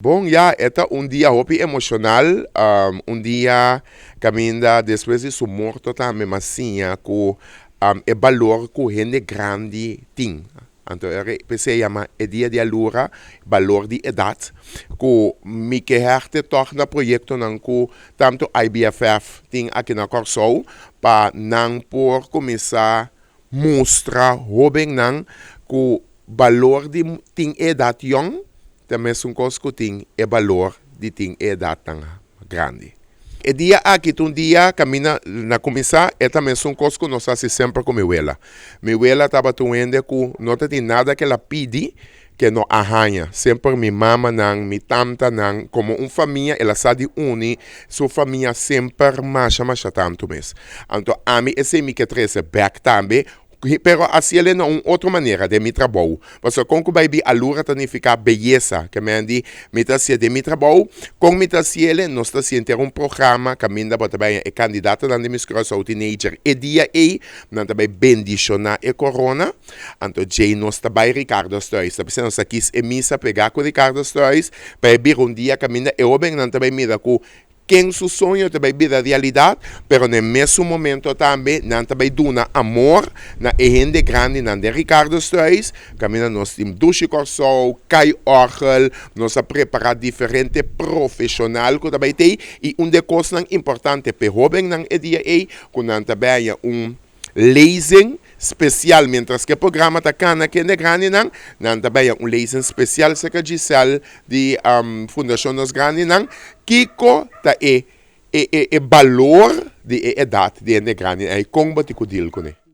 Bon, ya, e ta un dia hopi emoshonal, un dia kaminda despues di su morto tambe m'a siña ku e balor ku hende grandi tin. Anto e p'esei yama e dia di alura, balor di edat, ku mi ke hègte tòg na proyektonan ku tantu IBFF tin aki na Kòrsou pa nan por kuminsá Mustra hóbennan ku balor di tin e edat yòn ta mesun kos ku tin e balor di tin e edatnan grandi. E dia aki ta un dia kaminda na kuminsá e ta mesun kos ku nos hasi semper ku mi wela. Mi wela tabata un hende ku no ta tin nada ku el a pidi ke no a haña. Semper mi mamanan, mi tantanan, komo un famia el a sa di uni su famia semper masha masha tantu mes. Anto ami esei mi ke trese bèk tambe, pero hasiel na un otro manera den mi trabou. Pasobra kon ku bai bi alura ta nifiká beyesa, ke men di mi ta hasié den mi trabou. Kon mi ta hasiel? Nos ta hasi henter un programa kaminda bo ta bai haña e kandidatonan di Miss Curaçao Teenager e dia ei, nan ta bai bendishoná e korona. Anto djei nos ta bai Ricardo Struijs. Ta bisa nos a kis e misa pegá ku Ricardo Struijs pa e bira un dia kaminda e hóbennan ta bai mira ku ken su soño ta bai bira realidat, pero na e mesun momento tambe nan ta bai duna amor na e hende grandinan den Ricardo Struijs, kaminda nos tin Dushi Kòrsou, Kai Òrgel, nos a prepará diferente profeshonal ku ta bai t'ei i un di e kosnan importante p'e hóbennan e dia ei ku nan ta bai haña un Lezing spesial Mientras ku e programa ta kana kende grandinan, nan ta baya un lezing spesial serka Giselle di Fundashon Nos Grandinan. Kiko ta e e e balor di e edat di hende grandi i kon bo tin ku deal kuné?